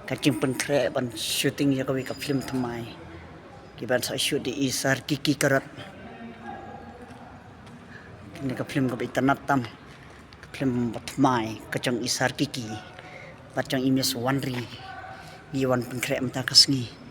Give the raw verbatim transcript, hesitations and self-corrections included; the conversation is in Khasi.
Ka jingpynkhreh ban shooting ïa kawei ka film thymmai. Ki ban sa shoot da i Sarkiki Karot. Kane ka film kaba itynnad tam. Ka film ba thymmai ka jong i Sarkiki. Bad jong i Miss Wanri. Ngi wan pynkhreh mynta ka sngi.